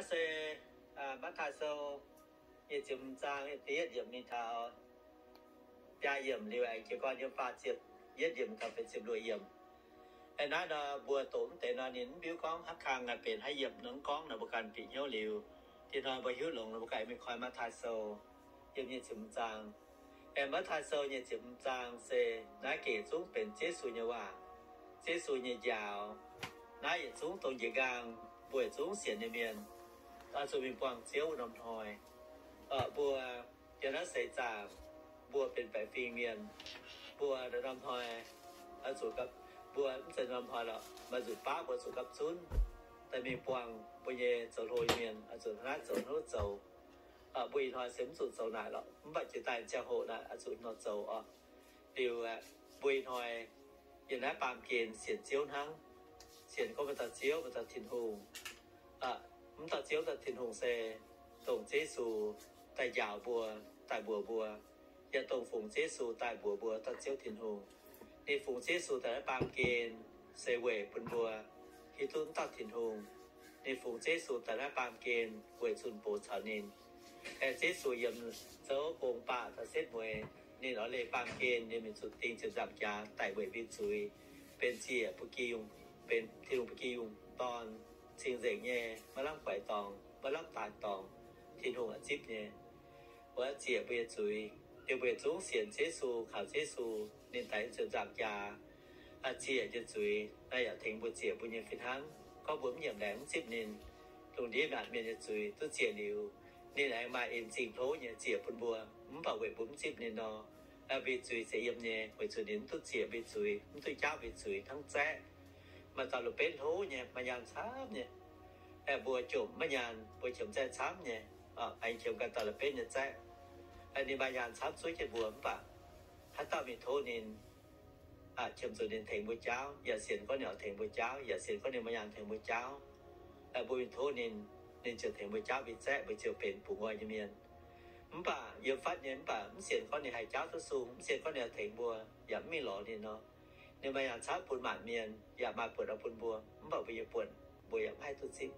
Naaiv se Matv^taai Sou nyic ziepc hmz zaang da'yietv yiemc mingh taux biaa yiemc liuz, aengx jiez gorn yiem faah ziepc yietv yiemc taux faah ziepc luoqc yiemc. Aeqv, naaiv nor mbuo doqc mv deix nor ninh mv biuv gorngv haaix kang naaic benx haaix yiemc nor mv gorngv nor mbuo ganh bieqc hnyouv liuz, diex hnoi mbuo hiuv longx nor mbuo ganh mingh koi Matv^taai Sou yiem nyic ziepc hmz zaang. Aeqv, Matv^taai Sou nyic ziepc hmz zaang se naaiv gengh zungv benx Ziouv Yesu nyei waac, Ziouv Yesu nyei njaaux. Naaiv yietc zungv dongh njiec nqaang mbuo yietc zungv sienx nyei mienh oix zuqc mingh buangh Ziouv wuov norm hnoi. Mbuo yiem naaiv seix zaangc, mbuo benx baeqc fingx mienh, mbuo norm hnoi oix zuqc, mbuo mv zeiz norm hnoi lorqc, maaih nzunc baav mbuo zuqc gapv zunv daaih mingh buangh mbuo nyei zoux hlo nyei mienh oix zuqc hnangv naaiv zoux hnangv wuov zoux. Mbuo ih hnoi se mv zuqc zoux naaic lorqc, mv baac jiex daaih ziangh hoc naaic oix zuqc nor zoux oc. Liuz, mbuo ih hnoi yiem naaiv baamh gen sienx Ziouv hnangv, sienx gorngv maaih dauh Ziouv, maaih dauh Tin-Hungh. Mv dauh Ziouv, dauh Tin-Hungh se dongh Ziouv Yesu daaih njaaux mbuo, daaih mbuox mbuo, yaac dongh fungx Ziouv Yesu daaih mbuox mbuo dauh Ziouv Tin-Hungh. Ninh fungx Ziouv Yesu daaih naaiv baamh gen se weic bun mbuo hiuv duqv dauh Tin-Hungh. Ninh fungx Ziouv Yesu daaih naaiv baamh gen weic zunh box caux ninh. Aeqv, Ziouv Yesu yiem zouv gong baac taux setv mueiz, ninh oix leih baamh gen, ninh mingh zuqc ding ziepc nzaangc jaax daic weic mbuo zuiz, benx ziec ba'gi yungh, benx Tin-Hungh ba'gi yungh dorn, cing-nzengc nyei, maiv lamh guaix dorngx, maiv lamh daix dorngx, Tin-Hungh oix zipv nyei. Oix ziec mbuo nyei zuiz. Liuz mbuo yietc zungv sienx Ziouv Yesu, kaux Ziouv Yesu, ninh daic ziepc nzaangc jaax, ziec nyei zuiz naaiv yaac tengx mbuo ziec mbuo nyei fih hnangv. Gorngv mbuo mv nyiemc laengz mv zipv ninh, lungh ndiev naaic mienh nyei zuiz duqv ziec liuz, ninh aengx maaih en zingh hlo nyei ziec bun mbuo, mv baac weic mbuo mv zipv ninh nor, mbuo zuiz se yiem nyei, weic zuqc ninh mv duqv ziec mbuo zuiz, mv duqv jaauv mbuo zuiz hnangv zaeqv. Maaih dauh la'benv hlo nyei, maaih nyaanh camv nyei. Aeqv, mbuo jomc maiv nyaanh, mbuo qiemx zaeqv camv nyei, aengx qiemx ganh dauh la'benv nyei zaeqv. Ninh maaih nyaanh camv zuov jienv mbuo mv baac haaix dauh mingh tov ninh, qiemx zuqc ninh tengx mbuo jaauv, yaac sienx gorngv ninh oix tengx mbuo jaauv, yaac sienx gorngv ninh maaih nyaanh tengx mbuo jaauv. Mbuo mingh tov ninh, ninh ziouc tengx mbuo jaauv mbuo zaeqv, mbuo ziouc benx bungx nqoi nyei mienh. Mv baac yiem fatv nyei, mv baac mv sienx gorngv ninh haih jaauv duqv sung, mv sienx gorngv ninh oix tengx mbuo, yaac mv mingh lorz ninh nor. Ninh maaih nyaanh camv bun maanc mienh, yaac maaih buonc oix bun mbuo, mv baac mbuo nyei buonc mbuo yaac mv haih duqv zipv.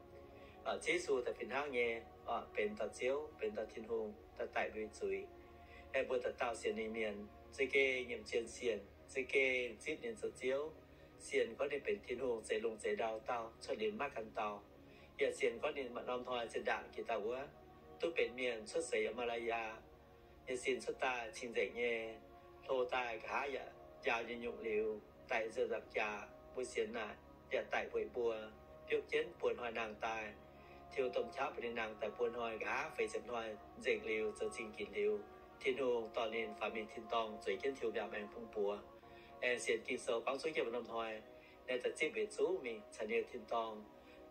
Ziouv Yesu daaih fih hnangv nyei benx dauh Ziouv, benx dauh Tin-Hungh daaih daic mbuo nyei zuiz. Aeqv, mbuo dauh dauh sienx ninh mienh za'gengh nyiemc zien sienx, za'gengh zipv ninh zoux Ziouv. Sienx gorngv ninh benx Tin-Hungh zeix lungh zeix ndau dauh, cuotv liuz maiv ganh dauh. Yaac sienx gorngv ninh maaih norm hnoi zinh ndaangc jiex daaih wuov, duqv benx mienh cuotv seix yiem Maa^li^yaa nyei sin cuotv daaih cing-nzengc nyei, hlo daaih nqa'haav yaac njaaux nyei nyungc liuz, daic nzengc nzapc jaax. Mbuo sienx naaic yaac daic weic mbuo, biopv jienv buo hnoi nangh daaih, tiux domh qaqv bun ninh nangh daaih buo hnoi, nqa'haav feix ziepc hnoi nzengc liuz, zoux zingh ginc liuz, Tin-Hungh dorh ninh faaux mingh tin-dorngh zueiz jienv tiux mbiaauc maengx bung buoz. Aengx sienx Ging-Sou gorngv zungv jienv norm hnoi, ninh daaih zipv weic zuqv mingh caux ninh yiem tin-dorngh.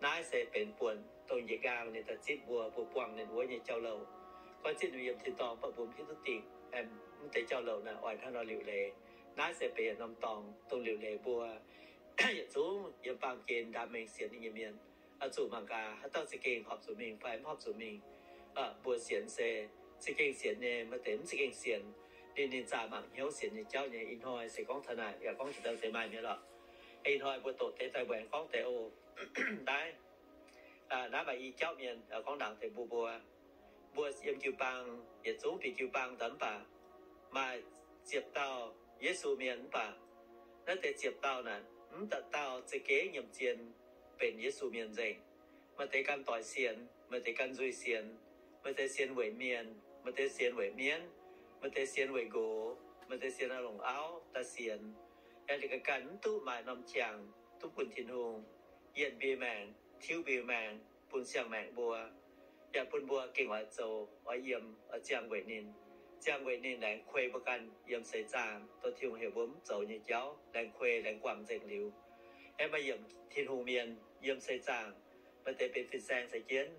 Naaiv se benx buonc dongh njiec nqaang ninh daaih zipv mbuo, mbuo buangh ninh wuov nyei jauv-louc. Gorngv zipv ninh yiem tin-dorngh, mv baac mbuo mv hiuv duqv dingc, mv deix jauv-louc naaic oix hnangv nor liuc leiz. Naaiv se benx yietc norm dorngx dongh liuc leiz mbuo yietc zungv yiem baamh gen ndaam mengh sienx ninh nyei mienh. Oix zuqc mangc gaax haaix dauh za'gengh horpc zuqc mingh fai mv horpc zuqc mingh. Mbuo sienx se za'gengh sienx nyei, maaih deix mv za'gengh sienx. Ninh, ninh zaah mangc hnyouv sienx nyei jauv nyei. Ih hnoi se gorngv taux naaic, yaac gorngv jiex daaih deix maaih mi'aqv lorqc. Ih hnoi mbuo doqc deix daaih mbuo aengx gorngv deix oc. Naaiv, naaiv maaih i jauv mienh gorngv ndaangc deix mbuo, mbuo, mbuo yiem jiu-baang, yietc zungv bieqc jiu-baang daaih mv baac maaih ziepc dauh Yesu mienh mv baac naaiv deix ziepc dauh naaic mv dauh dauh za'gengh nyiemc zien benx Yesu mienh nzengc. Maaih deix ganh doic sienx, maaih deix ganh nzuih sienx, maaih deix sienx weic mienh, maaih deix sienx weic mienv, maaih deix sienx weic nqox, maaih deix sienx longc auv daaih sienx. Aeqv, ninh ganh ganh mv duqv maaih norm qangx duqv bun Tin-Hungh yienh mbuo maengc, tiuv mbuo maengc, bun siang-maengc mbuo, yaac bun mbuo gengh oix zoux, oix yiem, oix ziangh weic ninh. Ziangh weic ninh laengz kuei mbuo ganh yiem seix zaangh, dongh Tin-Hungh heuc mbuo mv zoux nyei jauv, laengz kuei, laengz guangc nzengc liuz. Aeqv, maaih yiemc Tin-Hungh mienh yiem seix zaangh, maaih deix benx fin-saeng caux jienv,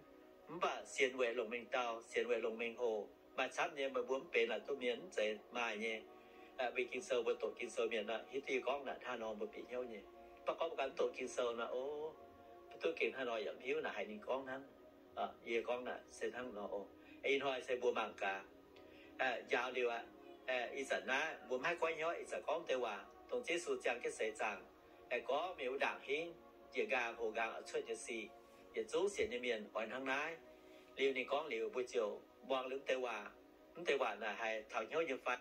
mv baac sienx weic longc mengh dauh, sienx weic longc mengh hoc. Maaih camv nyei, meih mbuo mv benx naaic duqv mienh mv zeiz maaih nyei. Weic Ging-Sou mbuo doqc Ging-Sou mienh hiuv duqv yie gorngv naaic hnangv nor mbuo bieqc hnyouv nyei. Mv baac gorngv mbuo ganh mv doqc Ging-Sou nor, o, mv duqv gengh hnangv nor yaac mv hiuv naaic haaix ninh gorngv hnangv. Yie gorngv naaic se hnangv nor oc. Ih hnoi se mbuo mangc gaax, njaaux liuz aqv. Ih zanc naaiv mbuo mv haih goiv hnyouv, ih zanc gorngv deix waac dongh Yesu ziangh jienv seix zaangc, aengx gorngv mingh wuov ndaangc hingv njiec nqaang hoqc nqaang oix cuotv nyei sic. yietc zungv sienx nyei mienh oix hnangv naaiv. Liuz ninh gorngv liuz, mbuo ziouc muangx liuz mv deix waac. Mv deix waac naaic haih taux hnyouv nyei fai?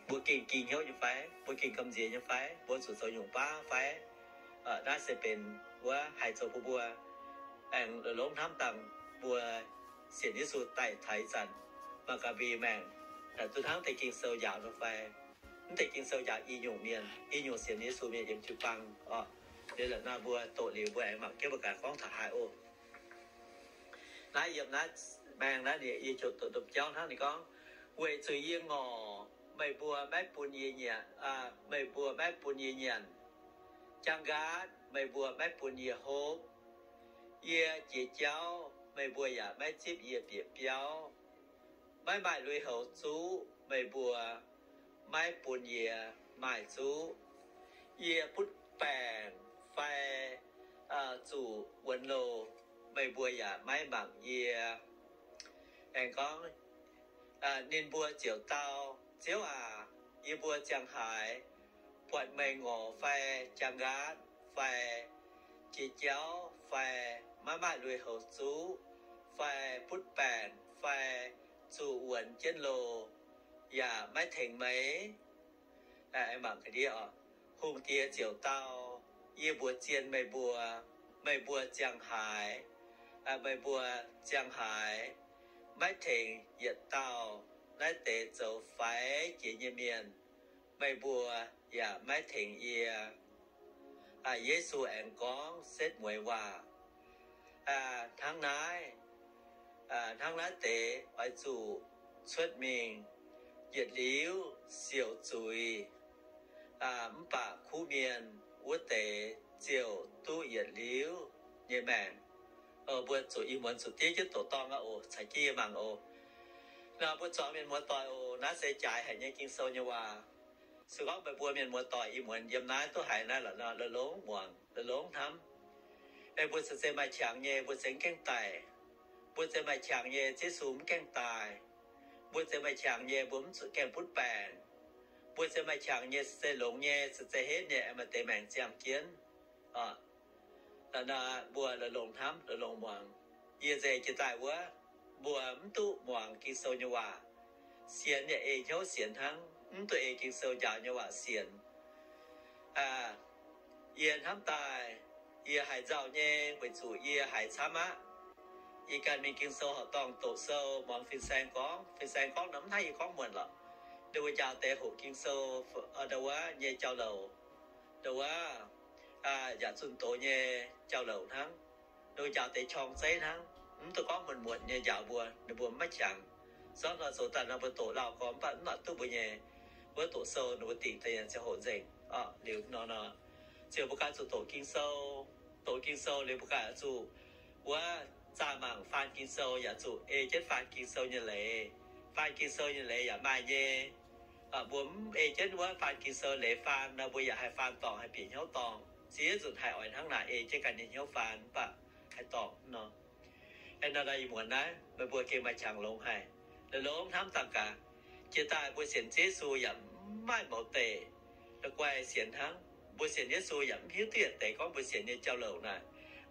Mbuo gengh ging hnyouv nyei fai? Mbuo gengh gamh nziex nyei fai? Mbuo zuqc zoux nyungc baav fai? Naaiv se benx wuov haih zoux bun mbuo aengx longc hnamv dangh mbuo sienx Yesu daaih taux ih zanc, Maa^gaa^mbie maengc, zuqc hnangv deix Ging-Sou njaaux nor fai? Mv deix Ging-Sou njaaux i nyungc mienh, i nyungc sienx Yesu mienh yiem jiu-baang oc. Liuz la'naaiv mbuo doqc liuz mbuo aengx mangc jienv mbuo ganh gorngv taux haaix oc. Naaiv yiem naaiv maengx naaiv ninh yie ziouc doqc domh jauv hnangv ninh gorngv, weic zuqc yie ngorc meih mbuo maiv bun yie nyanc, meih mbuo maiv bun yie nyanc. Jangx nqaatv meih mbuo maiv bun yie hopv. Yie jiex jauv meih mbuo yaac maiv zipv yie bieqc biauv. Maiv maaih lui-houx zuqv meih mbuo maiv bun yie maaih zuqv. Yie butv baengc fai zuqc wuonx loh meih mbuo yaac maiv mangc yie. Aengx gorngv, ninh mbuo ziouc dau, Ziouv aac, yie mbuo ziangh haaix buatc meih ngorc fai jangx nqaatv fai jiex jauv fai maiv maaih lui-houx zuqv fai butv baengc fai zuqc wuonx jienv loh yaac maiv tengx meih? Mangc ga'ndiev oc. Hungh diex ziouc dau, Yie mbuox zien meih mbuo, meih mbuo ziangh haaix, meih mbuo ziangh haaix maiv tengx yietc dauh naaiv deix zoux faix jiex nyei mienh, meih mbuo yaac maiv tengx yie. Yesu aengx gorngv setv mueiz waac hnangv naaiv, hnangv naaiv deix oix zuqc cuotv mingh yietc liuz siouc zuiz, mv baac kuv mienh wuov deix ziouc duqv yietc liuz nyei maengc. Mbuo zuqc ih muonz zuqc diev jienv doqc dorngh aqv oc. Caux jienv yie mangc oc. Nor mbuo zuangx mienh muoz-doic oc, naaiv se jaaix haic nyei Ging-Sou nyei waac. Se gorngv meih mbuo mienh muoz-doic ih muonz yiem naaiv duqv haiz naaiv la'longx muangx, la'longx hnamv. Meih mbuo se zeiz maaih qangx nyei, mbuo se mv gaengh daic. Mbuo se maaih qangx nyei, Yesu mv gaengh daaih. Mbuo se maaih qangx nyei, mbuo mv zuqc gaengh butv baengc. Mbuo se maaih qangx nyei, se zeiz longx nyei, se zeiz henv nyei, maaih deix maengc ziangh jienv. Mbuo la'longx hnamv, la'longx muangx. Yie nzengc jiex daaih wuov, mbuo mv duqv muangx Ging-Sou nyei waac. Sienx yaac ei hnyouv sienx hnangv, mv duqv ei Ging-Sou njaaux nyei waac sienx. Yie hnamv daaih, yie haiz nzauh nyei weic zuqc yie haiz camv aqv. Yie ganh mingh Ging-Sou horqc dorngh doqc sou, muangx fin-saeng gorngv. Fin-saeng gorngv nor mv hnangv yie gorngv muonc lorqc. Ninh mbuo njaaux deix hoqc Ging-Sou ndau wuov nyei jauv-louc, ndau wuov yaac zunh doz nyei jauv-louc hnangv. Ninh mbuo njaaux deix qorng zeiv hnangv, mv duqv gorngv muonc-muonc nyei njaaux mbuo, ninh mbuo maiv qangx. Zorqv nor zoux daaih nor mbuo doqc lauh gorngv mv baac mv nor duqv mbuo nyei wuov doqc sou ninh mbuo dingc deix ziangh hoc nzengc. Liuz nor nor, ziouc mbuo ganh zuqc doqc Ging-Sou. Doqc Ging-Sou liuz mbuo ganh zuqc wuov zaah mangc faan Ging-Sou, yaac zuqc ei jienv faan Ging-Sou nyei leiz. Faan Ging-Sou nyei leiz yaac maaih nyei. Mbuo mv ei jienv wuov faan Ging-Sou leiz faan nor, mbuo yaac haih faan dorngc, haih bieqc hnyouv dorngc. Ziex nzunc haih oix hnangv naaic ei jienv ganh nyei hnyouv faan, mv baac haih dorngc nor. Aeqv, nor ih muonz naaiv meih mbuo gengh maaih qangx longx haic. La'longx hnamv dangh gaax, jiex daaih mbuo sienx Yesu yaac mv maaih mouz deic, la'guaih sienx hnangv. Mbuo sienx Yesu yaac mv hiuv duqv yietc deix gorngv mbuo sienx nyei jauv-louc naaic,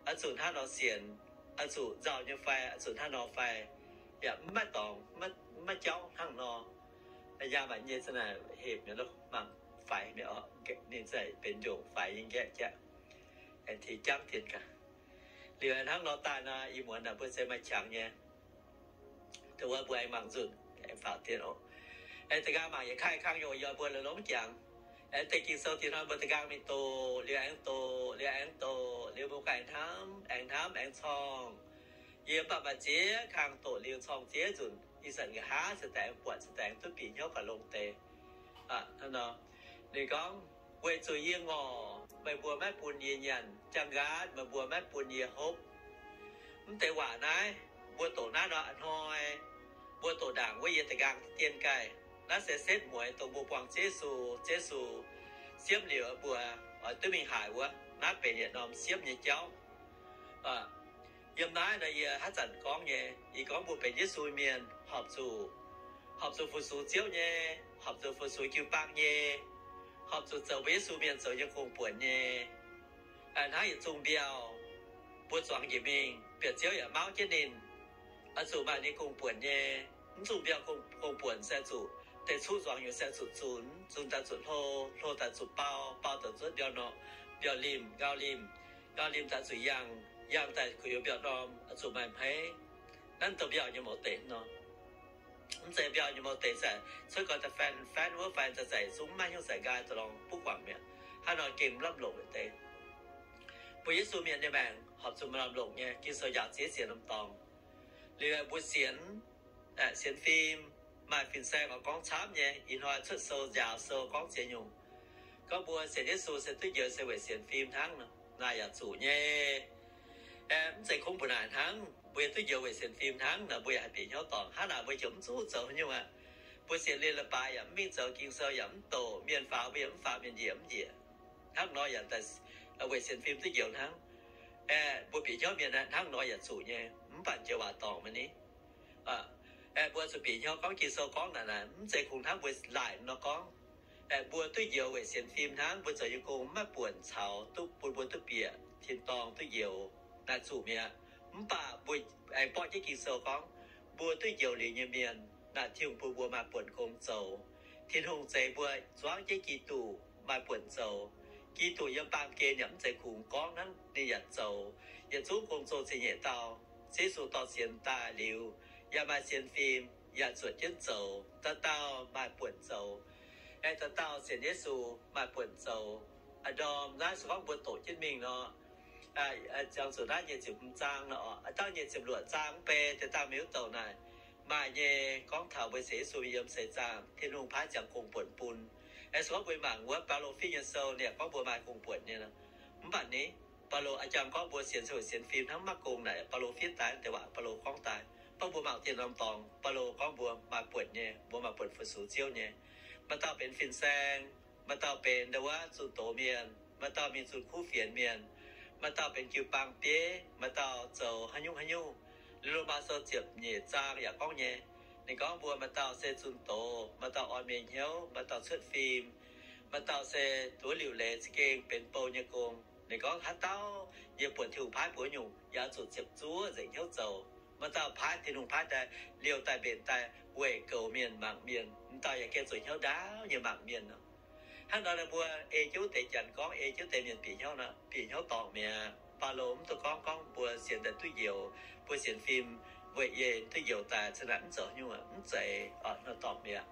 oix zuqc hnangv nor sienx, oix zuqc nzauh nyei fai, oix zuqc hnangv nor fai, yaac mv maaih dorngx, mv maaih jauv hnangv nor. Yaac maaih nyei za'naaic hepc mi'aqv loh, mangc faix mi'aqv oc. Ninh za'gengh benx ndongc faix nyei nqaeqv jaqv, aengx tengx jangv dien gaax. Liuz hnangv nor daaih nor, ih muonz naaic mbuo se maaih qangx nyei. Dongh wuov mbuo aengx mangc nzunc, aengx faaux dien oc. Aengx da'nqaang mangc yietc kaaih kang yaac yoi mbuo la'longx jangx. Aengx deix Ging-Sou dien hnoi mbuo da'nqaang mingh doqc, liuz aengx doqc, liuz aengx doqc, liuz mbuo ganh hnamv, aengx hnamv, aengx corng. Yie mv baac maaih ziex kang doqc liuz corng ziex nzunc, ih zanc nqa'haav se daaih aengx buatc, se daaih aengx duqv bieqc hnyouv gauh longx deix. Ninh gorngv, weic zuqc yie ngorc, meih mbuo maiv bun yie nyanc, jaang nqaatv, meih mbuo maiv bun yie hopv. Mv deix waac naaiv, mbuo doqc naaiv nor a'hnoi, mbuo doqc ndaangc wuov yie da'nqaang dien gaaih. Naaiv se setv mueiz dongh mbuo buangh Yesu, Yesu siemv liuz mbuo oix duqv mingh haaix wuov. Naaiv benx yietc norm siemv nyei jauv. Yiem naaiv nor yie haaix zanc gorngv nyei, yie gorngv mbuo benx Yesu mienh horpc zuqc horpc zuqc fu-sux Ziouv nyei, horpc zuqc fu-sux jiu-baang nyei, horpc zuqc zoux mbuo Yesu mienh zoux nyei gong-buonc nyei. Hnangv yietc zungh mbiauh, mbuo zuangx njiec mingh, bieqc Ziouv yaac mauv jienv ninh, oix zuqc maaih ninh gong-buonc nyei. Mv zungh mbiauh gong-buonc se zuqc deix cuqv nzuangx nyungc se zuqc zunx, zunx daaih zuqc hlo, hlo daaih zuqc bau, bau daaih zuqc mbiauh norm, mbiauh limh, ngau limh, ngau limh daaih zuqc yangh, yangh daaih kuh youz mbiauh norm, zuqc maaih hmeiv. Naaiv douh mbiauh nyei mouz deic nor. Mv zeiz mbiauh nyei mouz deic se cuotv gau da'faanh faanv wuov fai za'zaic zungv maiv hnyouv za'nqaai da'longx butv guangc mi'aqv. Hnangv nor gengh mv lamh longc deix. Mbuo Yesu mienh nyei maengc horpc zuqc maaih lamh longc nyei. Ging-Sou njaaux ziex sienx norm dorngx. Liuz mbuo sienx, sienx fim, maaih fin-saeng oix gorngv camv nyei. Ih hnoi cuotv sou njaaux sou gorngv ziex nyungc. Gorngv mbuo sienx Yesu se duqv njoux se weic sienx fim hnangv, naaic yaac zuqc nyei. Mv zeiz kungx mbuo naaic hnangv, mbuo yaac duqv njoux weic sienx fim hnangv nor, mbuo yaac haih bieqc hnyouv dorngc. Hnangv naaic mbuo ziouc mv zuqc zoux haaix nyungc aqv. Mbuo sienx liuz leiz-baaix yaac mv mingh zoux, Ging-Sou yaac mv doqc, mienh faaux mbuo yaac mv faaux, mienh njiec mv njiec. Hnangv nor yaac weic sienx fim duqv njoux hnangv. Mbuo bieqc hnyouv mienh hnangv nor yaac zuqc nyei, mv baac joux waac dorngc maiv ni. Mbuo zuqc bieqc hnyouv gorngv Ging-Sou gorngv naaic naaic, mv zeiz kungx hnangv mbuo laaic nor gorngv. Mbuo duqv njoux weic sienx fim hnangv, mbuo zoux nyei gong maiv buonc caux duqv bun mbuo duqv bieqc tin-dorngh duqv njoux, naaic zuqc mi'aqv. Mv baac mbuo aengx borqv jienv Ging-Sou gorngv, mbuo duqv njoux liuz nyei mienh naaic Tin-Hungh bun mbuo maaih buonc gong zoux. Tin-Hungh zeix mbuo zuangv jienv Giduc maaih buonc zoux. Giduc yiem baamh gen yaac mv zeiz kungx gorngv hnangv, ninh yaac zoux. Yietc zungv gong-zoh zingh nyeic dauh, Ziouv Yesu dorh sienx daaih liuz, yaac maaih sienx fim, yaac zuotc jienv zoux, dauh dauh maaih buonc zoux. Aengx dauh dauh sienx Yesu maaih buonc zoux. A'ndorm naaiv se gorngv mbuo doqc jienv mingh nor, ziangh zuqc naaiv nyic ziepc hmz zaang nor, a'dangh nyic ziepc luoqc zaang mv bei deix dangh mingh wuov douc naaic, maaih nyei gorngv taux mbuo sienx Yesu yiem seix zaangc Tin-Hungh paaiv ziangx gong-buonc bun. Aengx se gorngv mbuo mangc wuov Baulo fiev nyei sou, ninh yaac gorngv mbuo maaih gong-buonc nyei. Mv baac ni, Baulo aa jang gorngv mbuo sienx, sienx fim hnangv maiv gong naaic, Baulo fiev daaih deix waac, Baulo gorngv daaih. Mv baac mbuo mangc dien norm dorngx, Baulo gorngv mbuo maaih buonc nyei, mbuo maaih buonc fu-sux Ziouv nyei. Maaih dauh benx fin-saeng, maaih dauh benx ndau wuov zunh doz mienh, maaih dauh mingh zunh kuv fienx mienh, maaih dauh benx jiu-baang bieiv, maaih dauh zoux haaix nyungc haaix nyungc. Liuz Lomaa Sou ziepc nyeic zaang yaac gorngv nyei. Ninh gorngv mbuo maaih dauh se zunh doz, maaih dauh orn mienh hnyouv, maaih dauh cuotv fim, maaih dauh se duqv liuc leiz za'gengh benx bou nyei gong. Ninh gorngv haaix dauh yie buonc Tin-Hungh paaiv mbuo nyungc, yaac zuqc ziepc zuoqv nzengc hnyouv zoux. Maaih dauh paaiv, Tin-Hungh paaiv daaih liouh daaih mbenc daaih weic goux mienh mangc mienh, m'dauh yaac gengh zuqc hnyouv ndaauv nyei mangc mienh nor. Hnangv nor, mbuo ei jienv deix janx gorngv, ei jienv deix mienh bieqc hnyouv nor, bieqc hnyouv dorngc mi'aqv. Baulo mv duqv gorngv, gorngv mbuo sienx daaih duqv njoux, mbuo sienx fim weic yie duqv njoux daaih, ca'naaic mv zoux haaix nyungc, mv zeiz nor dorngc mi'aqv.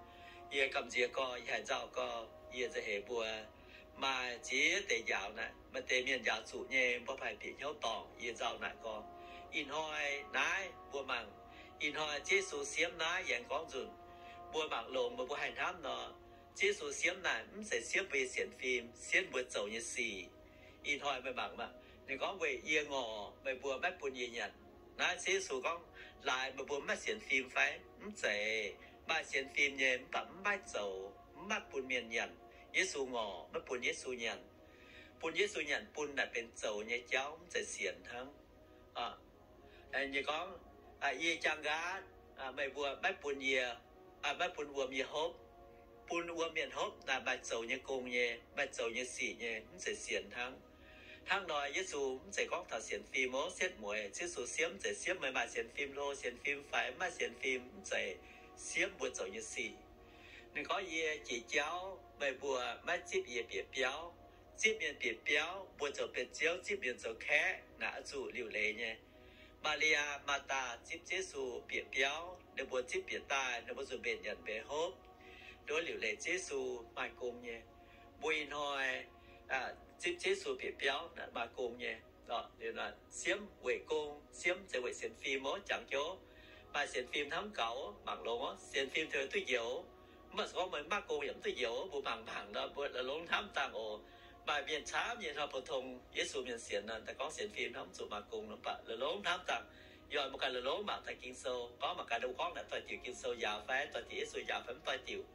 Yie gamh nziex gorx, yie haiz nzauh gorx, yie nzauh heix mbuo maaih ziex deix njaaux naaic, maaih deix mienh njaaux zuqc nyei, mbuo haih bieqc hnyouv dorngc. Yie nzauh naaic gorx, ih hnoi naaiv mbuo mangc, ih hnoi Ziouv Yesu siemv naaiv yaac gorngv nzunc, mbuo mangc longx, meih mbuo haih hnamv nor, Ziouv Yesu siemv naaic mv zeiz siemv mbuo nyei sienx fim, siemv mbuo zoux nyei sic. Ih hnoi meih mangc maah, ninh gorngv, weic yie ngorc meih mbuo maiv bun yie nyanc. Naaiv Ziouv Yesu gorngv, laaix meih mbuo maiv sienx fim fai? Mv zeiz. Maaih sienx fim nyei mv baac mv maiv zoux, mv maiv bun mienh nyanc. Yesu ngorc maiv bun Yesu nyanc. Bun Yesu nyanc bun naaic benx zoux nyei jauv, mv zeiz sienx hnangv. Ninh gorngv, yie jaang nqaatv, meih mbuo maiv bun yie, maiv bun wuom yie hopv. Bun wuom mienh hopv naaic maaih zoux nyei gong nyei, maaih zoux nyei sic nyei, mv zeiz sienx hnangv. Hnangv nor, Yesu mv zeiz gorngv taux sienx fim ov, setv mueiz. Ziouv Yesu siemv mv zeiz siemv meih maaih sienx fim hlo, sienx fim faix, mv maaih sienx fim, mv zeiz, siemv mbuo zoux nyei sic. Ninh gorngv, yie jiex jauv, meih mbuo maiv zipv yie bieqc biauv. Zipv mienh bieqc biauv, mbuo zoux ben ziouv, zipv mienh zoux kaeqv, naaic oix zuqc liuc leiz nyei. Maa^li^yaa, Maa^taa zipv Ziouv Yesu bieqc biauv, ninh mbuo zipv bieqc daaih, ninh mbuo zuqc mbenc nyanc mbenc hopv, nduov liuc leiz Ziouv Yesu, maaih gong nyei. Mbuo ih hnoi zipv Ziouv Yesu bieqc biauv naaic maaih gong nyei. Siemv weic gong, siemv zeiz weic sienx fim ov, jangx jienv, maaih sienx fim hnamv gaux, mangc longx ov. Sienx fim tengx duqv njoux. Mv baac se gorngv meih mv maaih gong yaac mv duqv njoux. Mbuo mangc mangc nor, mbuo la'longx hnamv dangh oc. Maaih mienh camv nyei hnoi pou-tong Yesu mienh sienx nor, daaih gorngv sienx fim hnamv zuqc maaih gong nor, mv baac la'longx hnamv dangh, yie oix mbuo ganh la'longx mangc daaih Ging-Sou gorngv, mangc gaax ninh mbuo gorngv naaic doix-diuc Ging-Sou njaaux fai, doix-diuc Yesu njaaux fai mv doix-diuc.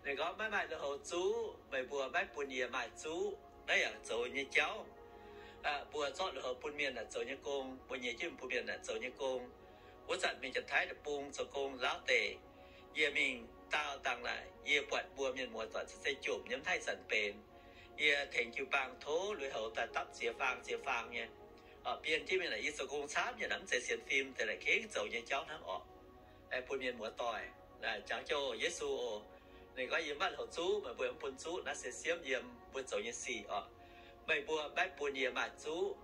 Ninh gorngv, maiv maaih lui-houx zuqv meih mbuo maiv bun yie maaih zuqv. Naaiv yaac zoux nyei jauv. Mbuo zorqv lui-houx bun mienh naaic zoux nyei gong, mbuo nyei jienv bun mienh naaic zoux nyei gong. Wuov zanc mingh Janx-Taiv deic-bung zoux gong laauv deix, Yie mingh daauh dangh naaic, yie buatc mbuo mienh muoz-doic ceix jomc nyei, mv haih zanc benx. Yie tengx jiu-baang tov lui-houx daaih dapv ziex faang ziex faang nyei. Bienh jienv mingh naaic, yie zoux gong camv nyei, mv zeiz sienx fim, deix naaic gengh zoux nyei jauv hnangv orqc. Bun mienh muoz-doic jangx jouh Yesu oc. Ninh gorngv, yie maiv lui-houx zuqv, meih mbuo mv bun zuqv, naaiv se siemv yiem mbuo zoux nyei sic orqc. Meih mbuo maiv bun yie maaih zuqc.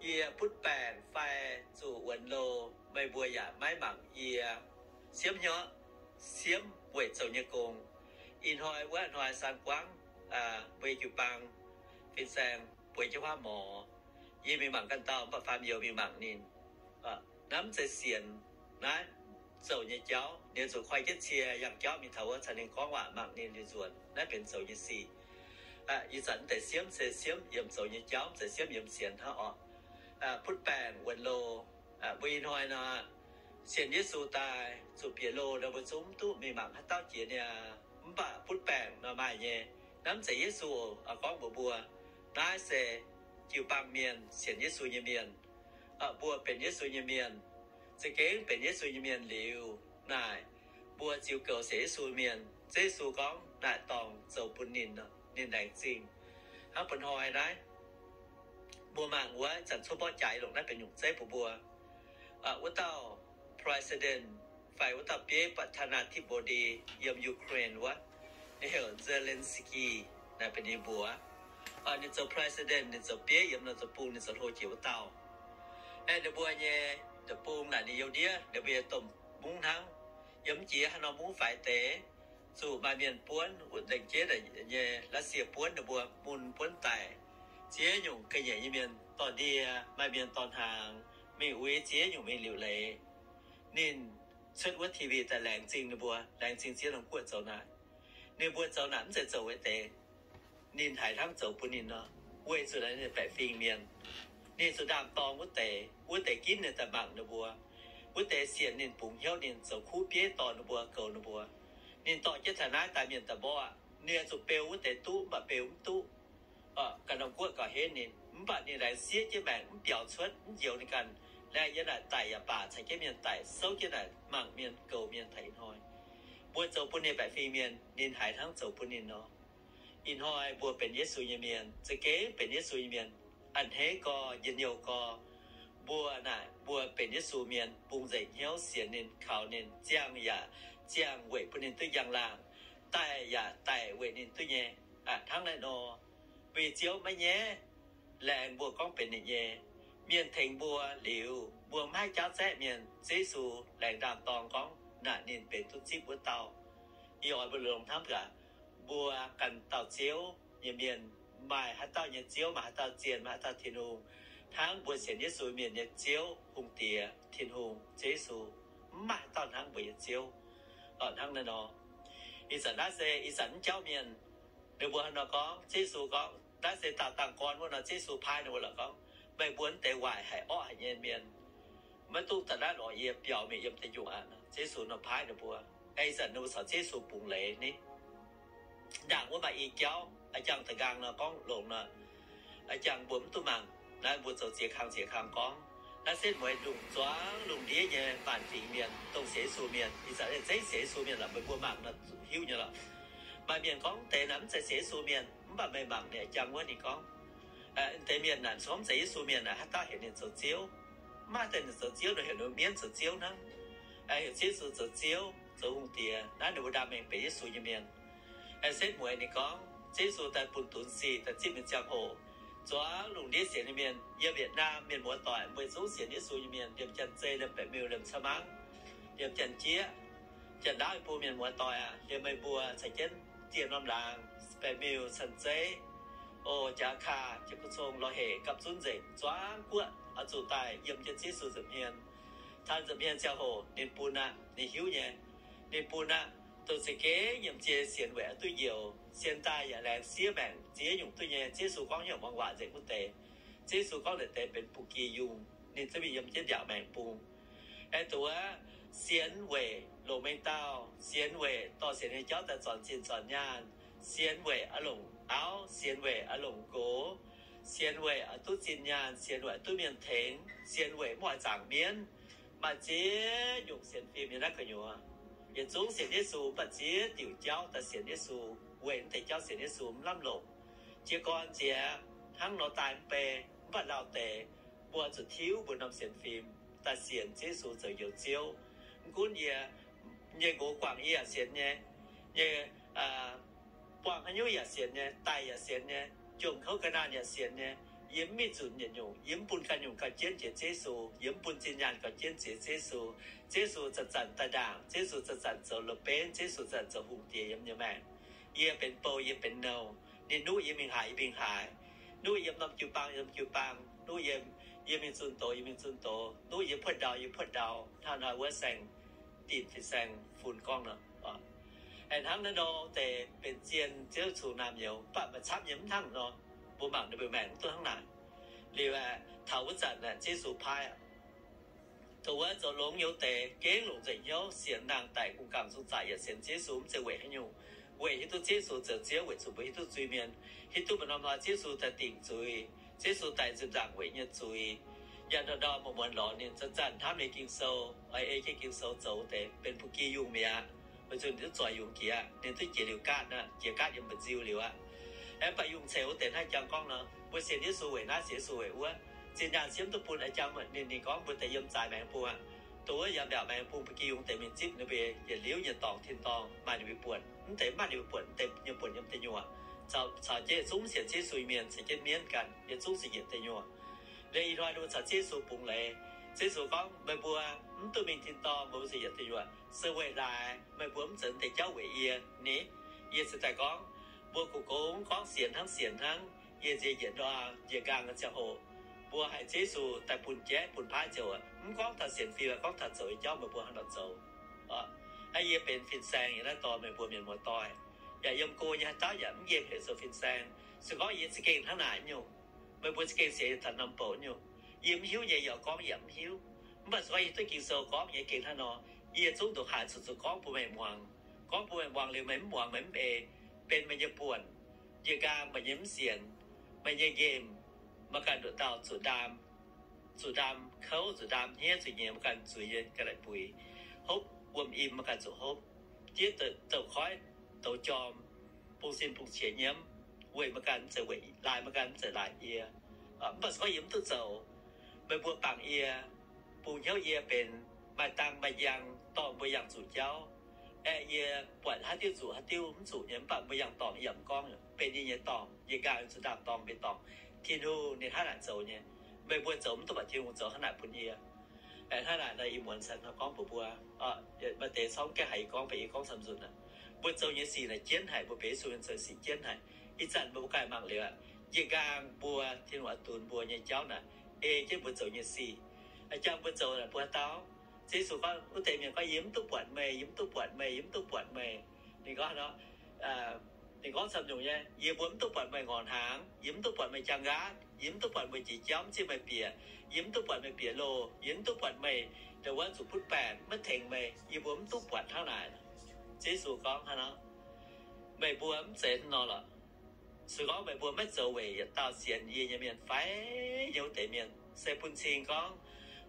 Yie butv baengc fai zuqc wuonx loh, meih mbuo yaac maiv mangc yie. Siemv hnyouv, siemv weic zoux nyei gong. Ih hnoi wuov hnoi saan guangv, mbuo jiu-baang fin-saeng bueix jienv huaav morz. Yie mingh mangc ganh dauh, mv baac faam youz mingh mangc ninh. Naaiv mv zeiz sienx, naaiv zoux nyei jauv. Ninh zuqc koi jienv cie yangh jauv mingh taux wuov caux ninh gorngv waac, mangc ninh liuz nzuonx. Naaiv benx zoux nyei sic. Ih zanc mv deix siemv se siemv yiem zoux nyei jauv, mv zeiz siemv yiem sienx hnangv orqc. Butv baengc wuonx loh, mbuo ih hnoi nor, sienx Yesu daaih zuqc bieqc loh nor, mbuo zungv mv duqv mingh mangc haaix dauh jiex niaa. Mv baac butv baengc nor maaih nyei. Naaiv mv zeiz Yesu gorngv mbuox mbuo. Naaiv se jiu-baang mienh, sienx Yesu nyei mienh. Mbuo benx Yesu nyei mienh, za'gengh benx Yesu nyei mienh liuz naaic, mbuo ziux goux sienx Yesu mienh, Ziouv Yesu gorngv naaic dorngx zoux bun ninh, ninh laengz zingh. Hnangv bun hnoi naaiv, mbuo mangc wuov zanc cuotv mborqv jaaix longc naaiv benx nyungc zeiv bun mbuo. Wuov dauh president fai wuov dauh bieiv ประธานาธิบดี yiem Ukraine wuov, ninh heuc Zelensky, naaiv benx ninh mbuox. Ninh zoux president, ninh zoux bieiv yiem norm deic-bung, ninh zoux hlo jiex wuov dauh. Aeqv, ninh mbuo nyei deic-bung naaic ninh youz ndiev, ninh mbuo nyei domh mungv hnangv. Yiem mv jiex haaix norm mungv faix deix, zuqc maaih mienh buonv, wuov lengc jeiv nyei Russia buonv ninh mbuo, mun buonv daic. Ziex nyungc ga'nyiec nyei mienh dorh ndie, maaih mienh dorh hnaangx, mingh uix ziex nyungc mingh liuc leiz. Ninh cuotv wuov T V daaih laengz zingh ninh mbuo, laengz zingh ziex norm guoqv zoux naaic. Ninh mbuo zoux naaic mv zeiz zoux wuov deix. Ninh haiz hnangv zoux bun ninh nor, weic zuqc naaiv ninh baeqc fingx mienh. Ninh zuqc ndaam-dorng wuov deix, wuov deix ginv ninh daaih mangc ninh mbuo. Wuov deix sienx ninh, bungx hnyouv ninh, zoux kuv bieiv dorh ninh mbuo, goux ninh mbuo. Ninh dorh jienv taux naaiv daaih mienh daaih mborqv, ninh zuqc beu wuov deix duqv, mv baac beu mv duqv. Ganh norm guoqv gauh henv ninh, mv baac ninh laengz siev jienv maengc, mv biaux cuotv, mv njoux ninh ganh. Laengz yiem naaic daic yaac baac caux jienv mienh daic, souv jienv naaic mangc mienh, goux mienh taux ih hnoi. Mbuo zoux bun ninh baeqc fingx mienh, ninh haiz hnangv zoux bun ninh nor. Ih hnoi mbuo benx Yesu nyei mienh, za'gengh benx Yesu nyei mienh, a'hneiv gorx, njien-youh gorx, mbuo naaic mbuo benx Yesu mienh, bungx nzengc hnyouv sienx ninh, kaux ninh, ziangh yaac ziangh weic bun ninh duqv njang-laangc, daic yaac daic weic ninh duqv nyei. Hnangv naaiv nor, mbuo nyei Ziouv maiv nyaiv laengz mbuo gorngv benx ninh nyei. Mienh tengx mbuo liuz, mbuo maiv haih jaauv zaeqv mienh. Ziouv Yesu laengz ndaam-dorng gorngv naaic ninh benx duqv zipv wuov dauh. Ih oix mbuo longx hnamv gaax, mbuo ganh dauh Ziouv nyei mienh, maaih haaix dauh nyei Ziouv, maaih haaix dauh zienh, maaih haaix dauh Tin-Hungh, hnangv mbuo sienx Yesu mienh nyei Ziouv, hungh diex Tin-Hungh Ziouv Yesu. Mv maaih haaix dauh hnangv mbuo nyei Ziouv. Hnangv naaiv nor, ih zanc naaiv se ih zanc mv jauv mienh, ninh mbuo hnangv nor gorngv, Ziouv Yesu gorngv, naaiv se daauh dangh gorn wuov nor, Ziouv Yesu paaiv ninh mbuo lorqc gorngv, meih mbuo mv deix waaic haic orqv haic nyei mienh, maiv dungx daaih naaiv lorz yie biaux mingh yiem deic-nyungc aqv. Ziouv Yesu nor paaiv ninh mbuo. Aeqv, ih zanc ninh mbuo caux Ziouv Yesu bungx leiz ni. Ndaangc wuov maaih i jauv, a'jangc da'nqaang nor gorngv longx nor, a'jangc mbuo mv duqv mangc. Naaiv mbuo zoux ziex kang ziex kang gorngv. Naaiv setv mueiz lungh zuangx lungh ndiev nyei maanc fingx mienh, dongh sienx Yesu mienh, ih zanc zeiv sienx Yesu mienh lorqc, meih mbuo mangc nor hiuv nyei lorqc. Maaih mienh gorngv deix naaiv mv zeiz sienx Yesu mienh, mv baac meih mangc ninh a'jangc wuov ninh gorngv, deix mienh naaic, mv zeiz Yesu mienh naaic, haaix dauh heuc ninh zoux ziouv? Mv maaih deix ninh zoux ziouv, ninh heuc ninh mienv zoux ziouv hnangv. Heuc Ziouv Yesu zoux Ziouv, zoux hungh diex, naaiv ninh mbuo ndaam mengh benx Yesu nyei mienh. Setv mueiz ninh gorngv, Ziouv Yesu daaih bun dunx sic daaih zipv mingh ziangh hoc, zuangx lungh ndiev sienx nyei mienh, yiem Vietnam mienh muoz-doic, mbuo zungv sienx Yesu nyei mienh, liemh Janx-Zei, liemh Baeqc Miuh, liemh Ca'maangv, liemh Janx-Jieqv, Janx-Ndaauv Iu-Bung mienh muoz-doic aac, liemh meih mbuo caux jienv dien norm laangz, Baeqc Miuh, Canh-Zeiv, o, Jaakaa, Jaaku Cong, Lorh Hec, gapv zunv nzengc, zuangx guoqv oix zuqc daaih yiem jienv Ziouv Yesu nza'hmien. Taux nza'hmien ziangh hoc ninh bun aqv, ninh hiuv nyei. Ninh bun aqv, dongh za'gengh nyiemc jiex sienx weic oix duqv njoux, sienx daaih yaac laengz siev maengc ziex nyungc duqv nyei. Ziouv Yesu gorngv hnyouv muangx waac nzengc wuov deix. Ziouv Yesu gorngv naaic deix benx ba'gi yungh, ninh zungv mingh yiem jienv mbiaauc maengx bung. Aengx dongh wuov, sienx weic longc mengh dauh, sienx weic dorh sienx nyei jauv daaih zornc zinh zornc nyaanh, sienx weic oix longc auv, sienx weic oix longc nqox, sienx weic oix duqv zinh nyaanh, sienx weic oix duqv mienh tengx, sienx weic mv oix zaangc mienv. Maaih ziex nyungc sienx fim yiem naaiv gu'nyuoz. Yietc zungv sienx Yesu mv baac ziex diuc jauv daaih sienx Yesu, weic mv deix jauv sienx Yesu mv lamh longc. Jiez gorn ziex hnangv nor daaih mv bei, mv baac lauh deix mbuo zuqc tiuv mbuo norm sienx fim daaih sienx Yesu zoux njoux Ziouv. Mv gunv yie nyei nqox guangc yie yaac sienx nyei, nyei buangh haaix nyungc yaac sienx nyei, daic yaac sienx nyei, jomc kouv ga'naanh yaac sienx nyei. Yie mv mingh zunc yietc nyungc, yie mv bun ganh nyungc gauh jienv jiex Yesu, yie mv bun zinh nyaanh gauh jienv jiex Yesu. Yesu zanc-zanc daaih ndaangc, Yesu zanc-zanc zoux loz-benv, Yesu zanc zoux hungh diex yiem nyei maengc. Yie benx bou, yie benx nouh. Ninh nuqv yie mingh haaix, yie mingh haaix. Nuqv yiem norm jiu-baang, yiem jiu-baang. Nuqv yiem, yie mingh zunh doz, yie mingh zunh doz. Nuqv yie puotv ndau, yie puotv ndau. Hnangv nor wuov saeng, dinh fin-saeng fun gorngv nor. Aengx hnangv naaiv nor deix benx zien Ziouv Yesu naamh nyouz, mv baac maaih camv nyei mv hnangv nor. Mbuo mangc ninh mbuo maengc mv duqv hnangv naaic. Liuz aeqv, taux wuov zanc aeqv, Ziouv Yesu paaiv aeqv, dongh wuov zoux longx nyei wuov deix gengh longc nzengc hnyouv sienx nangh daic, gong-gaengh zungv zaqc yaac sienx Ziouv Yesu, mv zeiz weic haaix nyungc. Weic hiuv duqv Ziouv Yesu zoux Ziouv, weic zuqc mbuo hiuv duqv zuiz-mienh, hiuv duqv mbuo norm hlaax Ziouv Yesu daaih dingc zuiz, Ziouv Yesu daaih nzipc nzaangc weic nyei zuiz. Yaac ndorm-ndorm muonz-muonz lorz ninh zanc-zanc hnamv nyei Ging-Sou, oix ei jienv Ging-Sou zoux deix benx ba'gi yungh mi'aqv. Weic zuqc ninh duqv zoic yungz jiex, ninh duqv jiex liuz gaatv aqv, jiex gaatv yiem mba'nziu liuz aqv. Aeqv, mv baac yungh ceix wuov deix hnangv jangx gorngv nor, mbuo sienx Yesu weic naaiv, sienx Yesu weic wuov, zinh nyaanh siemv duqv bun aqv. Jangx ninh, ninh gorngv mbuo deix yiem zaaix maengx bung aqv. Dongh wuov yaac mbiaauc maengx bung ba'gi yungz deix mingh zipv ninh mbuo yietc liuz nyei dorngx tin-dorngh maaih ninh mbuo buonc. Mv deix maaih ninh mbuo buonc, mv deix nyei buonc yiem deic nyuoqc. Caux, caux jienv yietc zungv sienx Ziouv Yesu nyei mienh caux jienv mienv ganh, yietc zungv se njiec deic nyuoqc. Liuz ih hnoi ninh mbuo caux Ziouv Yesu bungx leiz. Ziouv Yesu gorngv, meih mbuo mv duqv mingh tin-dorngh, meih mbuo se yietc deic nyuoqc, se weic laaix meih mbuo mv zoux deix jauv weic yie ni. Yie se daaih gorngv, mbuo kungx gorngv sienx hnangv, sienx hnangv, yie nziex njiec ndorm njiec nqaang nyei ziangh hoc, mbuo haiz Ziouv Yesu daaih bun jaiv bun paaiv ziouc, mv gorngv taux sienx fim, gorngv taux zoux nyei jauv meih mbuo hnangv nor zoux. Hnangv yie benx fin-saeng yiem naaiv dorh meih mbuo mienh muoz-doic, yaac yiem go nyei haaix dauh yaac mv nqemh hec zoux fin-saeng. Se gorngv yie za'gengh hnangv naaic nyungc, meih mbuo za'gengh sienx yie taux norm bouc nyungc. Yie mv hiuv nyei yaac gorngv yaac mv hiuv. Mv baac se gorngv yie duqv Ging-Sou gorngv nyei gengh hnangv nor, yie zungv ndongc haaix zuqc zuqc gorngv bun meih muangx. Gorngv bun meih muangx liuz meih mv muangx meih mv ei, benx meih nyei buonc. Njiec nqaang meih nyei mv sienx, meih nyei nqemh, meih ganh nduqc dauh zuqc ndaam, zuqc ndaam kouv, zuqc ndaam hniev, zuqc nyiex, meih ganh zuiz nyei ga'naaiv buix. Hopv wuom im meih ganh zuqc hopv. Diev douc koiv douz jorm, bungx sin bungx qiex nyiemv, weic meih ganh mv zeiz weic, laaix meih ganh mv zeiz laaix yie. Mv baac se gorngv yie mv duqv zoux, meih mbuo bangc yie, bungx hnyouv yie benx maaih dang maaih njang dorngh mbuo yangh zuqc jauv. Aeqv, yie buatc haaix diuh zuqc haaix diuh mv zuqc nyei, mv baac mbuo yangh dorngh yie yaac mv gorngv, benx yie nyei dorngh, yie nqaang zuqc ndaam dorngh mbuo dorngh. Tin-Hungh ninh hnangv naaic zoux nyei. Meih mbuo zoux mv duqv baac Tin-Hungh zoux hnangv naaic bun yie. Hnangv naaic nor, ih muonz cingx hnangv gorngv mbuox mbuo, maaih deix sorng gaengh haiz yie gorngv, baac yie gorngv camv nzunc aqv. Mbuo zoux nyei sic naaic jienv haic, mbuo benx Yesu mienh zoux sic jienv haic. Ih zanc mbuo ganh mangc liuz aqv, njiec nqaang mbuo Tin-Hungh oix dunx mbuo nyei jauv naaic, ei jienv mbuo zoux nyei sic. Jangx mbuo zoux naaic mbuo haaix dauh? Ziouv Yesu gorngv, wuov deix mienh gorngv, yie mv duqv buatc meih, yie mv duqv buatc meih, yie mv duqv buatc meih. Ninh gorngv nor, ninh gorngv camv nyungc nyei, yie mbuo mv duqv buatc meih ngorc hnaangx, yie mv duqv buatc meih jaang nqaatv, yie mv duqv buatc meih jiex jauv mv zipv meih bieqc, yie mv duqv buatc meih bieqc loh, yie mv duqv buatc meih ndongc wuov zuqc butv baengc maiv tengx meih, yie mbuo mv duqv buatc hnangv naaic. Ziouv Yesu gorngv hnangv nor, meih mbuo mv zeiz hnangv nor lorqc. Se gorngv meih mbuo maiv zoux weic yietc dauh sienx yie nyei mienh fai nyei wuov deix mienh, se bun cing gorngv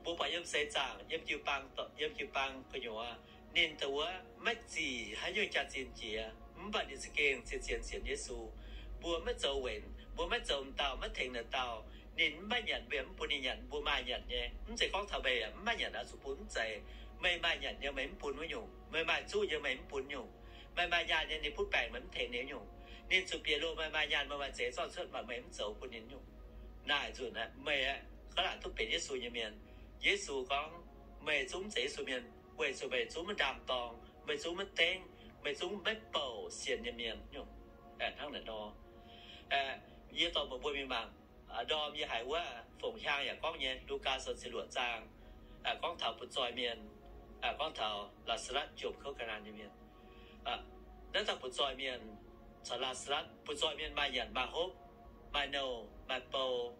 mbuo buatc yiem seix zaangc, yiem jiu-baang, yiem jiu-baang gu'nyuoz, ninh dongh wuov maiv zic haaix nyungc jaax-zinh jiex, mv baac ninh za'gengh zien-zien sienx Yesu. Mbuo maiv zoux weic, mbuo maiv zoux m'dauh, maiv tengx naaic dauh, ninh mv maaih nyanc, mbuo yaac mv bun ninh nyanc. Mbuo maaih nyanc nyei, mv zeiz gorngv taux meih mv maaih nyanc oix zuqc bun, mv zeiz. Meih maaih nyanc nyei, meih mv bun wuov nyungc. Meih maaih zuqv nyei, meih mv bun nyungc. Meih maaih nyaanh nyei, ninh butv baengc, meih mv tengx ninh wuov nyungc. Ninh zuqc bieqc loh, meih maaih nyaanh, meih maaih zeix zorqv cuotv, mv baac meih mv zoux bun ninh nyungc. Naaic nzunc aeqv, meih aeqv, ga'naaiv duqv benx Yesu nyei mienh. Yesu gorngv, meih zungv mv zeiz Yesu mienh, weic zuqc meih zungv maiv ndaam-dorng, meih zungv maiv dengv, meih zungv maiv bouc sienx nyei mienh nyungc. Hnangv naaic nor, yie dorh mbuox mbuo mingh mangc, ndorm yie haiz wuov Fongc Hiaang yaac gorngv nyei, Lugaa Sou ziepc luoqc zaang, gorngv taux butv-zoih mienh, gorngv taux Laa^saa^latv jomc kouv ga'naanh nyei mienh. Naaiv dauh butv-zoih mienh caux Laa^saa^latv, butv-zoih mienh maaih nyanc maaih hopv, maaih nouh maaih bou,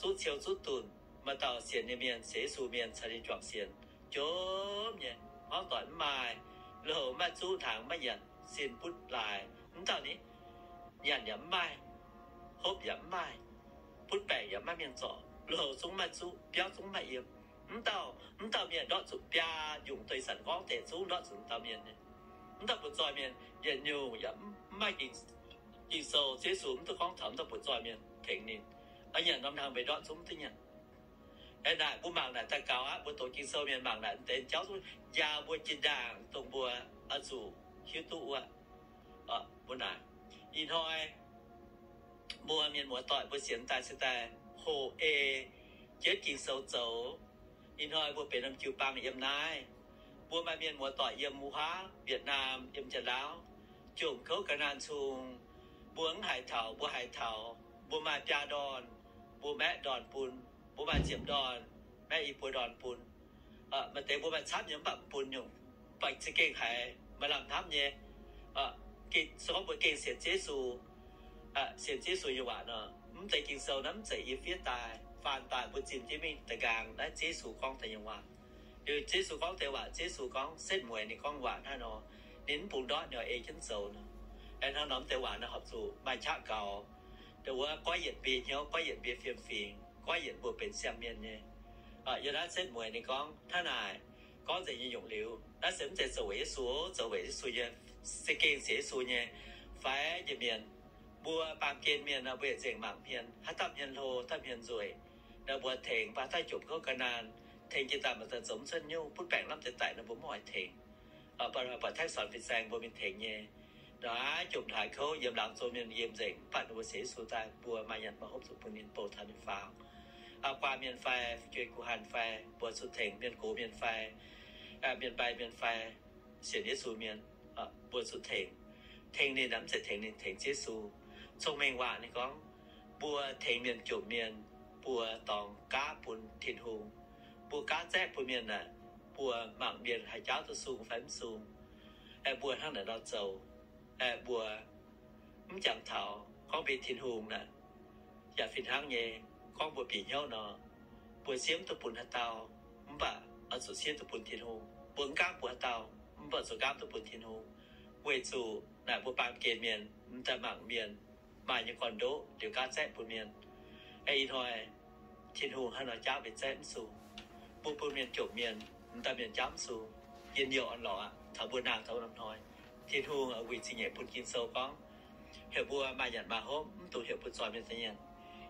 zungv ciou zungv dunc. Maaih dauh sienx nyei mienh, sienx Yesu mienh caux ninh juangc sienx, jomc nyei, hmuangv doic mv maaih, loz-houc mv maaih zuqv, hnaangx mv maaih nyanc, sin butv laaix, mv dauh ni, nyanc yaac mv maaih, hopv yaac mv maaih, butv baengc yaac mv maaih mienh zorc, loz-houc zungv mv maaih zuqv, biauv zungv mv maaih yiem. Mv dauh, mv dauh mienh ndortv zuqc biaa nyungc deix sanc gorngv deix zungv ndortv zuqc dauh mienh. Mv dauh butv-zoih mienh yietc nyungc yaac mv maaih Ging-Sou, Yesu mv duqv gorngv taux mv dauh butv-zoih mienh tengx ninh. A'nyanc norm hnaangx mbuo ndortv zungv duqv nyanc. Aeqv, naaic mbuo mangc naaic daaih gaux aqv. Mbuo doqc Ging-Sou mienh mangc naaic deix jauv zungv njaaux mbuo jiex ndaangc dongh mbuo oix zuqc hiuv duqv wuov. Mbuo naaic, ih hnoi mbuo mienh muoz-doic mbuo sienx daaih se daaih hoqc ei jienv Ging-Sou zoux. Ih hnoi mbuo benx norm jiu-baang yiem naaiv, mbuo maaih mienh muoz-doic yiem Wuov Huaav, Việt Nam, yiem Janx-Laauv, jomc kouv ga'naanh cung. Mbuo mv haiz taux, mbuo haiz taux mbuo maaih biaa ndorn, mbuo maeqv ndorn bun. Mbuo maaih ziepc ndorn, maeqv i buo ndorn bun. Maaih deix mbuo maaih camv nyei mv baac mv bun nyungc, mv baac za'gengh haiz maaih lamh hnamv nyei. Se gorngv mbuo gengh sienx Yesu, sienx Yesu nyei waac nor, mv deix Ging-Sou naaiv mv zeiz yie fiev daaih, faan daaih, mbuo zimh jienv mingh da'nqaang naaiv Yesu gorngv deix nyei waac. Liuz Yesu gorngv deix waac, Yesu gorngv setv mueiz ninh gorngv waac hnangv nor, ninh mv bungx ndortv nor ei jienv zoux nor. Aeqv, hnangv nor mv deix waac naaiv horpc zuqc maaih qaqv gaux. Dongh wuov goiv yienc mbuo hnyouv, goiv yienc mbuo fiem-fingx, goiv yienc mbuo benx siang-mienh nyei. Yiem naaiv setv mueiz ninh gorngv hnangv naaic, gorngv nzengc nyei nyungc liuz, naaiv se mv zeiz zoux weic Yesu, zoux weic Yesu nyei, za'gengh sienx Yesu nyei, faix nyei mienh. Mbuo baamh gen mienh nor, mbuo yietc nzengc mangc hmien, haaix dauh hmien hlo, haaix dauh hmien nzueic, nor mbuo tengx, mv baac haaix dauh jomc kouv ga'naanh, tengx jiex daaih maaih daaih zoux mv cuotv nyungc, butv baengc lamh deix daic nor mbuo mv oix tengx. Buatc, buatc tengx sorn fin-saeng mbuo mingh tengx nyei. Nor aav jomc haaix kouv yiem laangz zong mienh yiem nzengc, mv baac ninh mbuo sienx Yesu daaih, mbuo maaih nyanc maaih hopv zuqc bun ninh bouh taux ninh faaux. Guaan mienh fai, fu'jueiv guh hanh fai, mbuo zuqc tengx, mienh gox mienh fai, mienh mbai mienh fai, sienx Yesu mienh, mbuo zuqc tengx. Tengx ninh mv zeiz tengx ninh, tengx Yesu. Cong-Mengh Waac ninh gorngv, mbuo tengx mienh jomc mienh, mbuo dorngx gaav bun Tin-Hungh. Mbuo gaav zaeqv bun mienh naaic, mbuo mangc mienh haih jaauv duqv sung fai mv sung. Aeqv, mbuo hnangv naaic nor zoux, aeqv, mbuo mv jangx taux gorngv mbuo Tin-Hungh naaic, yaac fih hnangv nyei, gorngv mbuo bieqc hnyouv nor, mbuo siemv duqv bun haaix dauh, mv baac oix zuqc siemv duqv bun Tin-Hungh. Mbuo mv gaamv bun haaix dauh, mv baac zuqc gaamv duqv bun Tin-Hungh. Weic zuqc naaic mbuo baamh gen mienh m'daaih mangc mienh maaih nyei gorn-ndoqv liuz gaav zaeqv bun mienh. Aeqv, ih hnoi Tin-Hungh hnangv nor jaauv mbuo zaeqv mv sung. Mbuo bun mienh jomc mienh, m'daaih mienh jaauv mv sung. Njien-youh orn-lorqc aqv. Taux mbuo nangh taux norm hnoi, Tin-Hungh weic zingh nyeic bun Ging-Sou gorngv, heuc mbuo maaih nyanc maaih hopv, mv dungx heuc butv-zoih mienh daaih nyanc,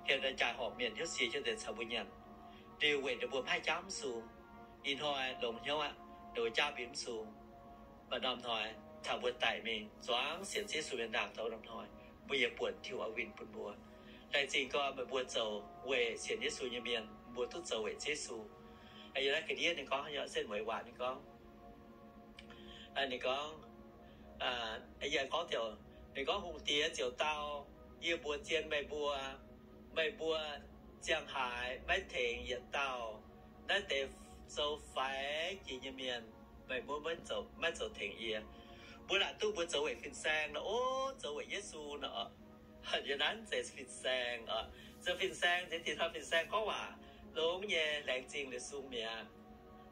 heuc daaih jaaix horpc mienh hnyouv sie jienv deix caux mbuo nyanc. Liuz weic ninh mbuo mv haih jaauv mv sung. Ih hnoi longx hnyouv aqv, ninh mbuo jaauv mbuo mv sung. Maaih norm hnoi taux mbuo daic mingh zuangx sienx Yesu mienh nangh taux norm hnoi, mbuo yaac buonc Tin-Hungh oix winh bun mbuo. Laengz zingh gorx meih mbuo zoux weic sienx Yesu nyei mienh, mbuo duqv zoux weic Yesu. Yiem naaiv ga'ndiev ninh gorngv, setv mueiz waac ninh gorngv, ninh gorngv, yie gorngv, ninh gorngv, Hungh Diex ziouc dau, Yie mbuox zien meih mbuo, meih mbuo ziangh haaix maiv tengx yietc dauh naaiv deix zoux faix jiex nyei mienh, meih mbuo maiv zoux, maiv zoux tengx yie. Mbuo laaic duqv mbuo zoux weic fin-saeng nor, o, zoux weic Yesu nor. Yiem naaiv zeiz fin-saeng oc. Zoux fin-saeng, nziex dinh hnoi fin-saeng gorngv waac longx nyei, laengz zingh liuz sung mi'aqv.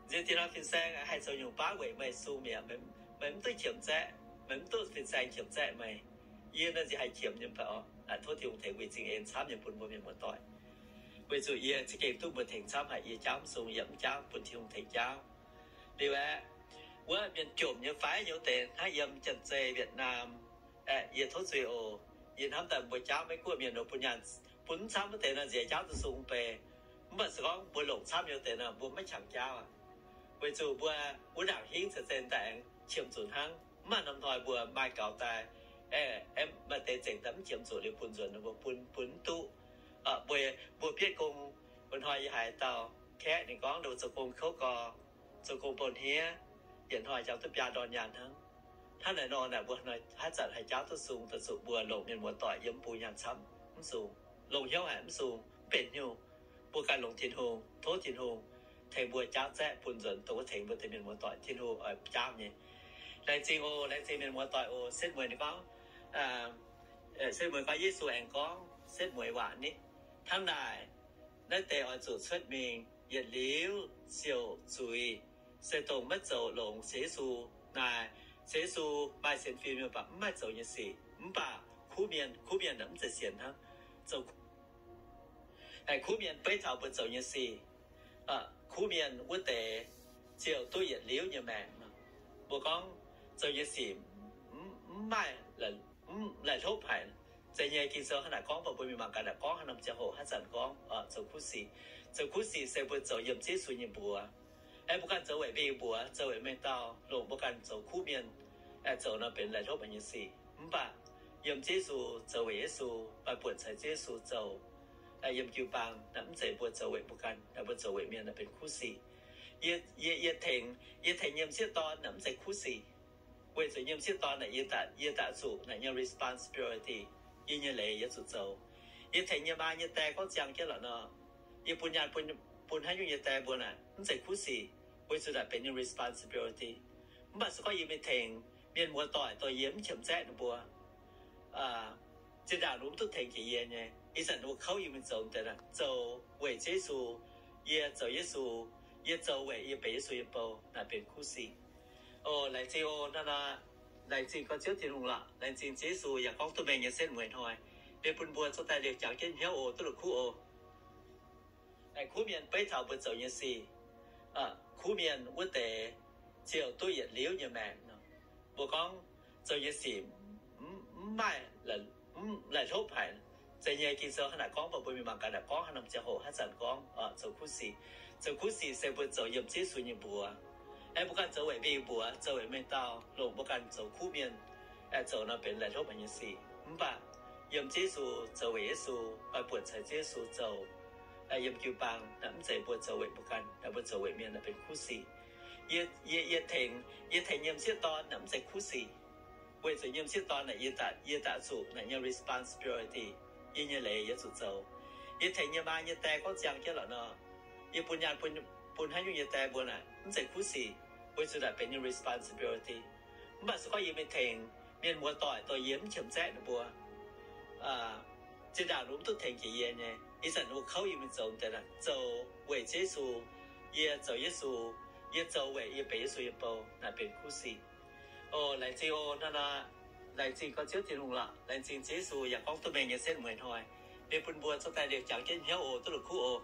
Nziex dinh hnoi fin-saeng haih zoux nyungc baav weic meih sung mi'aqv. Meih mv duqv qiemx zaeqv, meih mv duqv fin-saeng qiemx zaeqv meih. Yie nor nziex haih qiemx nyei mv baac oc. Tov Tin-Hungh tengx winh zingh en camv nyei bun mbuo mienh muoz-doic. Weic zuqc yie za'gengh duqv mbuo tengx camv haic, yie jaauv mv sung, yie mv jaauv, bun Tin-Hungh tengx jaauv. Liuz aeqv, wuov mienh jomc nyei fai nyei wuov deix hnangv yiem Janx-Zei, Việt Nam, aeqv, yie tov zuiz oc. Yie hnamv daaih mbuo jaauv Meiv-Guoqv mienh nor bun nyaanh, bun mv camv wuov deix nor nziex jaauv duqv sung bei. Mv baac se gorngv mbuo longc camv nyei wuov deix nor mbuo maiv qangx jaauv aqv. Weic zuqc mbuo wuov ndaangc hingv caux zinh daaih aengx qiemx zuqc hnangv. Mv baac norm hnoi mbuo maaih gaux daaih, aeqv, maaih deix zengc daaih mv qiemx zuqc liuz bun nzuonx nor mbuo bun, bun mv duqv. Mbuo, mbuo bietv gong, wuov hnoi yie haiz dauh kaeqv ninh gorngv ninh zoux gong kouv gau, zoux gong bou hniev, yietc hnoi jangx duqv biaa ndorn nyaanh hnangv. Hnangv naaic nor naaic mbuo haaix zanc haih jaauv duqv sung, daaih zuqc mbuo longc mienh muoz-doic yiem mbuo nyaanh camv mv sung, longc hnyouv haic mv sung, mv benx hnyouv. Mbuo ganh longc Tin-Hungh, tov Tin-Hungh tengx mbuo jaauv zaeqv bun nzuonx dongh wuov tengx mbuo deix mienh muoz-doic Tin-Hungh oix jaauv nyei. Laengz zingh oc, laengz zingh mienh muoz-doic oc. Setv mueiz ninh gorngv, setv mueiz gorngv Yesu aengx gorngv setv mueiz waac nitv hnangv naaic, naaiv deix oix zuqc cuotv mingh yietc liuz siouc zuiz, se dongh maiv zoux longx sienx Yesu. Naaic sienx Yesu maaih sienx fim mienh baac mv maaih zoux nyei sic. Mv baac kuv mienh, kuv mienh mv zeiz sienx hnangv, zoux, kuv mienh beiv taux mbuo zoux nyei sic. Kuv mienh wuov deix ziouc duqv yietc liuz nyei maengc. Mbuo gorngv zoux nyei sic mv maaih laih hlopv haic. Zeiz nyei, Ging-Sou hnangv naaic gorngv, mv baac mbuo mingh mangc gaax naaic gorngv haaix nor, ziangh hoc haaix zanc gorngv zoux kuv sic. Zoux kuv sic se mbuo zoux yiem Yesu nyei mbuox. Aeqv, mbuo ganh zoux weic mbuox, zoux weic mengh dauh longc mbuo ganh zoux kuv mienh, aeqv, zoux nor benx laih hlopv haic nyei sic. Mv baac yiem Yesu, zoux weic Yesu, maaih buonc caux Yesu zoux yiem jiu-baang naaic, mv zeiz mbuo zoux weic mbuo ganh, naaic mbuo zoux weic mienh naaic benx kuv sic. Yie, yie tengx, yie tengx nyei m'sieqv dorn naaic mv zeiz kuv sic. Weic zuqc nyei m'sieqv dorn naaic yie daaih, yie daaih zuqc naaic nyei responsibility, yie nyei leiz yie zuqc zoux. Yie tengx nyei maa nyei die gorngv ziangh jienv lorqc nor, yie bun nyaanh bun, bun haaix nyungc nyei die mbuo naaic mv zeiz kuv sic, weic zuqc naaic benx nyei responsibility. Mv baac se gorngv yie mingh tengx mienh muoz-doic, doix yie mv qiemx zaeqv ninh mbuo, zinh ndaangc ninh mbuo mv duqv tengx jiex yie nyei, ih zanc ninh mbuo kouv yie mingh zoux deix naaic, zoux weic Yesu, yie zoux Yesu, yie zoux weic yie benx Yesu nyei bou, naaic benx kuv sic. O, laengz zingh o, hnangv naaic, laengz zingh gorx Ziouv Tin-Hungh lorqc, laengz zingh Ziouv Yesu yaac gorngv duqv mengh nyei setv mueiz hnoi, mienh bun mbuo zoux daaih liouh jangx jienv hnyouv o, duqv la'kuqv o. Kuv mienh beiv taux mbuo zoux nyei sic, kuv mienh wuov deix ziouc duqv yietc liuz nyei maengc. Mbuo gorngv zoux nyei sic mv maaih laih hlopv haic. Zeiz nyei, Ging-Sou hnangv naaic gorngv, mv baac mbuo mingh mangc gaax naaic gorngv haaix norm ziangh hoc haaix zanc gorngv zoux kuv sic. Zoux kuv sic se mbuo zoux yiem Yesu nyei mbuox. Aeqv, mbuo ganh zoux weic mbuo mbuox, zoux weic mengh dauh longc mbuo ganh zoux kuv mienh, aeqv, zoux nor benx laih hlopv haic nyei sic. Mv baac yiem Yesu, zoux weic Yesu, maaih buonc caux Yesu zoux yiem jiu-baang naaic, mv zeiz mbuo zoux weic mbuo ganh, naaic mbuo zoux weic mienh naaic benx kuv sic. Yie, yie tengx, yie tengx nyei m'sieqv dorn naaic mv zeiz kuv sic. Weic zuqc nyei m'sieqv dorn naaic yie daaih, yie daaih zuqc naaic nyei responsibility, yie nyei leiz yie zuqc zoux. Yie tengx nyei maa nyei die gorngv ziangh jienv lorqc nor, yie bun nyaanh bun, bun haaix nyungc nyei die mbuo naaic mv zeiz kuv sic, weic zuqc naaic benx nyei responsibility. Mv baac se gorngv yie mingh tengx mienh muoz-doic, doix yie mv qiemx zaeqv ninh mbuo, zinh ndaangc ninh mbuo mv duqv tengx jiex yie nyei, ih zanc ninh mbuo kouv yie mingh zoux deix naaic, zoux weic Yesu, yie zoux Yesu, yie zoux weic yie benx Yesu nyei bou, naaic benx kuv sic. O, laengz zingh o, hnangv naaic, laengz zingh gorx Ziouv Tin-Hungh lorqc, laengz zingh Ziouv Yesu yaac gorngv duqv mengh nyei setv mueiz hnoi, mienh bun mbuo zoux daaih liouh jangx jienv hnyouv o, duqv la'kuqv o.